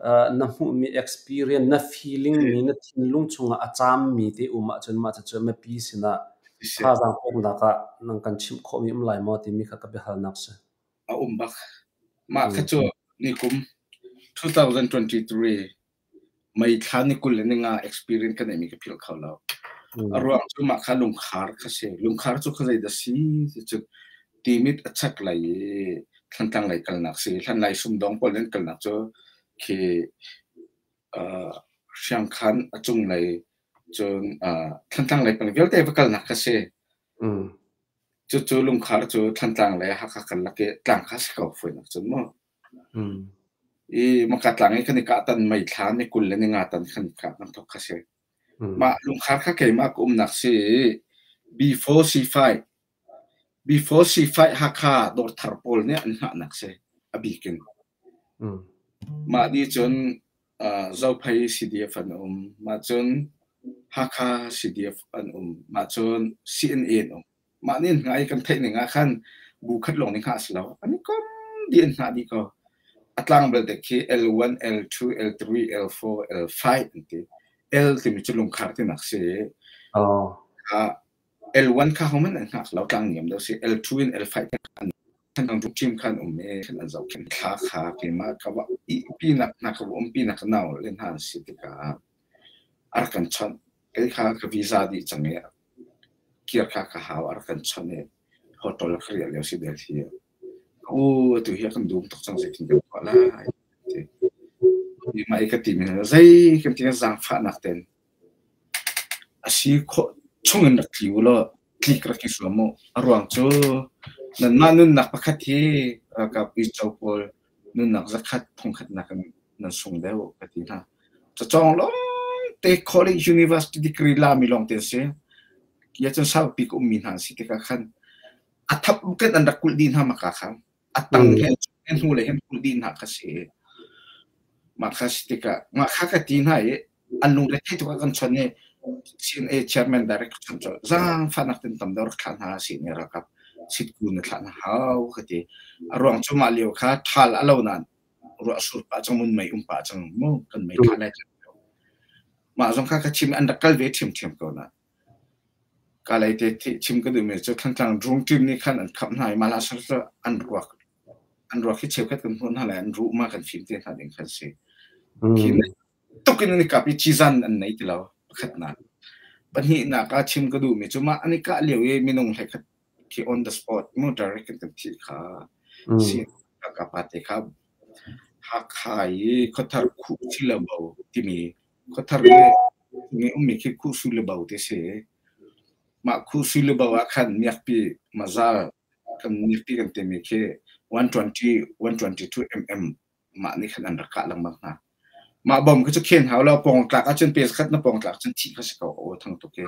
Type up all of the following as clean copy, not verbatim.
Na hmuhmi experience, na feeling mi, na thinlung chungah a caammi te um ahcun mah cucu mipi sinah thazaang peknak ah nang kan chimh khawhmi um lai maw timi kha ka biahalnak si. A um bak. Mah kha cu nikum 2023 May thla ni 25 experience ka neihmi ka philh kho lo. A ruang cu mah kha lungkhar kha si. Lungkhar cu kha zeidah si ti cu Timit a chak lei i Thlantlang lei kalnak si. Hlan lai sumdawng pawl an kalnak cu khi Hriangkhan a cunglei cun Thlantlang lei peng vialte va kalnak kha si. Cucu lungkhar cu Thlantlang le Hakha karlak i tlang kha si ko fawinak cun mu. I maka tlang i kan i kah tan May thla ni 25 tan khan kah kan thok kha si. Mah lungkhar kha keimah ka umnak si i B4 C5 B4 C5 Hakha dawrthar pawl nih an hngahnak si a bik in. Mah nih cun Zophei CDF an um, mah cun Hakha CDF an um, mah cun CNA an um. Mah nih hna i kan theih ning ah khan bu khat lawng nih hngah a si lo. An i kom dih an hngah dih ko. A tlang belte khi L1, L2, L3, L4, L5 an ti. L timi cu lungkhar tinak si. Kha L1 kha hohmanh an hngak lo tlang niam deuh si. L2 in L5 an an team khan um i an zohkhenh thla kha keimah ka va ihpinak hna ka va umpinak ka nau le hna an si tikah a rak kan chawnh. Kei kha ka visa dih cang i kir kha ka hau a rak kan chawnh i hotel ka riah lio si Delhi ah. U atu hi a kan dum tuk cang zeitin kan tuah lai ti. Mah i ka timi zei kan ti zaangfahnak ten A si khawh chungin rak tli u law tlik rak i zuam u. A ruang cu nanmah nunnak pakhat hi ralkap uico pawl nunnak zakhat thongkhat nakin nan sung deuh ka ti hna. Cacawng lawngte college university degree lami lawngte an si. Kia cun saupi ka ummi hna an si tikah khan a thap bukin an rak kulh dih hna maka kha. A tang he hnu le hin kulh dih hna kha si. Mah kha si tikah mah kha ka ti hna i an lungre thei tuk ah kan chon i CNA chairman direct chon colh zaangfahnak tin tam deuh rak thlah hna CNA ralkap sitku na thlah hna hau ka ti. A ruang cu mah lio kha ṭhal a lo nain ruah sur pah cang mun mei um pah cang mu kan mei thlah lai. Mah zong kha ka chim an rak kal ve ṭhiamṭhiam ko na. Ka lei te chim ka duhmi cu Thantlang Drung team nih khan an khamh hna i mah la an ruak an ruak hi cheukhat kan hmuh hna lai an ruh ma kan fim te hna ding khan si. Khi tuk in an i kap i cizan an nei ti lo pakhatnak. Pahnihnak ah chim ka duhmi cu mah an i kah lio i minung hlei khat khi on the spot mu direct in kan thih kha si ka pa te kha Hakha i Khuathar khuh si lo bo timi Khuathar i ummi khi khuh su le bo ti si. Mah khuh su le bo ah khan miakpi mazal kan miakpi kan timi khi 120 122 mm mah nih khan an rak kah lengmang hna. Mah bom khi cu khen hau lo pawng tlak ahcun pe khat na pawng tlak cun thih kha si ko aw thang tuk hi.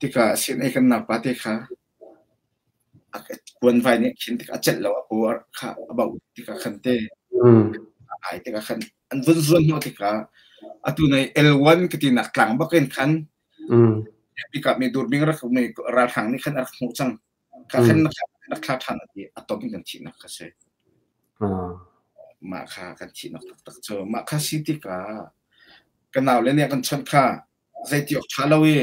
Tikah sin ei kan nak pa te kha a kuan vai nih khin tik a celh lo a paw kha a bauh tikah khan te ai tikah khan an vun zuan hnawh tikah atu nei L1 ka ti nak tlang bak in khan pikap mi durbing rak mi ralhrang nih khan a rak hmuh cang Ka khan na thla ṭhan a ti a tom in kan thihnak kha si. Mah kha kan thihnak taktak cu mah kha si tikah ka nau le nih kan chawnh kha zeiti awk ṭha lo i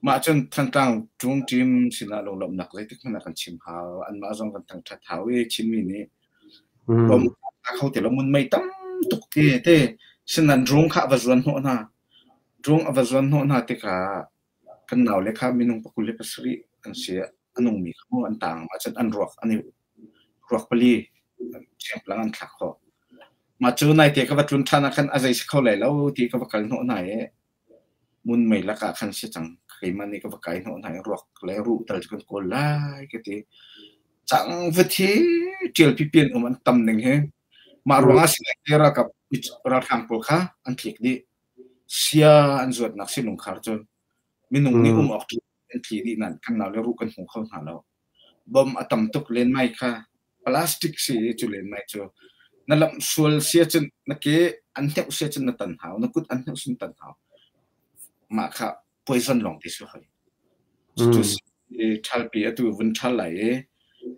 mah cun Thantlang ṭung ṭim sinah lunglawmhnak zeitik hmanh ah kan chim hau anmah zong kan thangṭhat hau i Chinmi nih bom kho te lo mun mei tam tuk te te sinan drone kha a va zuan hnawh hna drone a va zuan hnawh hna tikah Kan naule kha minung 27 an si. A nungmi kha maw an taang ahcun an ruak an i ruak pali thiangplang an thlak khawh. Mah cu naite ka va tlun ṭhan ah khan a zei si kho lai lo ti ka va kal hnawh hna i mun mei lakah khan si cang. Keimah nih ka va kai hnawh hna i ruak le ruh tal cu kan kawl lai ka ti. Cangvat hi ṭial pipi an um an tam ning hi. Mah ruangah si lai ralkap ralhrang pawl kha an tlik dih. Sia an zuatnak si lungkhar cu minung nih um awk an tli dih nain kan nau le ruh kan hmu kho hna lo. Bom a tam tuk len mai kha plastic si i cu len mai cu na lamh sual si ahcun na ke an hneuh si ahcun na tan hau, na kut an hneuh si na tan hau. Mah kha poison lawng ti si hoi. Cucu ṭhalpi atu vun ṭhal lai i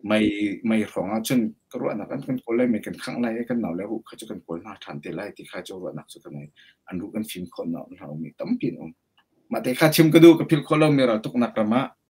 May May hrawng ah cun ka ruahnak an kan kawl lai, mei kan khangh lai i kan nau le ruh kha cu kan kawl hna ṭhan te lai ti kha cu ruahnak cu ka ngei. An ruh kan fim khawh hna mi tampi an um. Mah te kha chim ka duh, ka philh khawh lomi raltuknak ram ah.